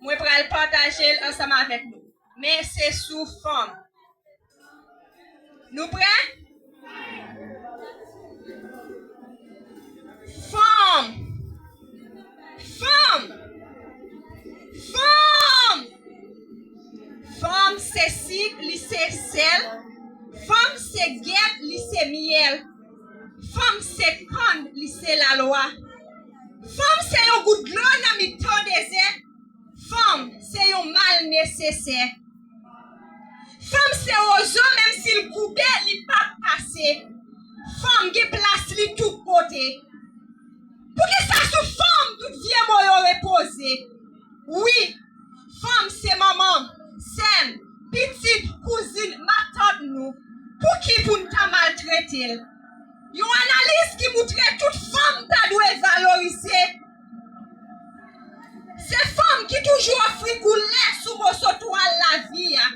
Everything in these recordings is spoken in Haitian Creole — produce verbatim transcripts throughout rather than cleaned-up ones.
Mwen pral pataje l ansanm avèk nou. Men se sou fanm. Nou prè? Fanm. Fanm. Fanm. Fanm se sik, li se sèl. Fanm se gèp, li se myèl. Fanm se kann, li se lalwa. Fanm se yon gout dlo nan mitan dezè. Fanm se yon mal nesesè. Fanm se wozo, menm si l koube, li p ap kase. Fanm gen plas li tout kote. Poukisa sou fanm tout vye mo yo repoze? Wi, fanm se manman, sè m, pitit, kouzin, matant nou. Pouki pou n ta maltrete l? Yon analiz ki moutre tout fanm ta dwe valorize. Se fanm ki toujou ofri koulè sou moso twal lavi a.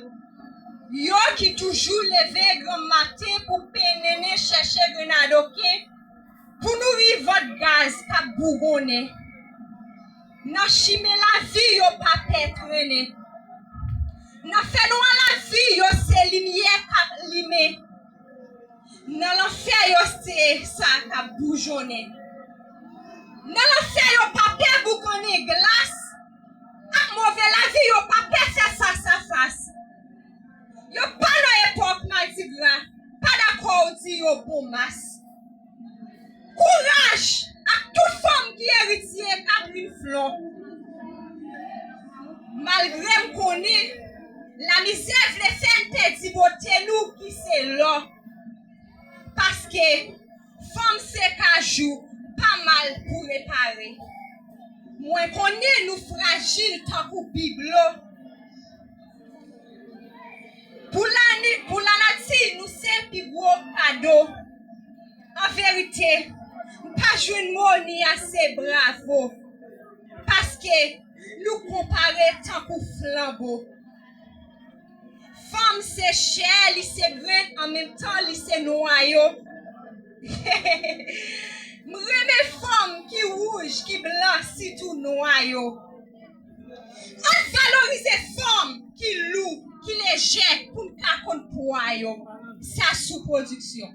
Yo ki toujou leve granm maten pou pennennen chèche grenadoke pou nouri vant gaz k ap bougonnen. Nan chimen lavi yo pa pè trennen. Nan fènwa lavi yo se limyè k ap limen. Nan lanfè yo se sa k ap boujonnen. Nan lanfè yo pa pè boukannen glas. Ak move lavi yo pa pè fè fas a fas. Yo pa nan epòk madigra, pa dakò w di yo bon mas. Kouraj ak tout fanm ki eritye Kaprin Flon. Malgre m konnen lamizè vle fè n pèdi bote nou ki se lò. Paske fanm se kajou, pa mal pou repare. Mwen konnen nou frajil tankou biblo. Pou lani, pou lanati, nou se pi gwo kado. An verite, m pa jwenn mo ni ase bravo. Paske nou konpare tankou flanbo. Fanm se chè, li se grenn, an menm tan, li se nwayo. M renmen fanm ki wouj, ki blan, sitou nwa yo. Ann valorize fanm ki lou, ki lejè, pou n ka konn pwa yo. Sa sou pwodiksyon.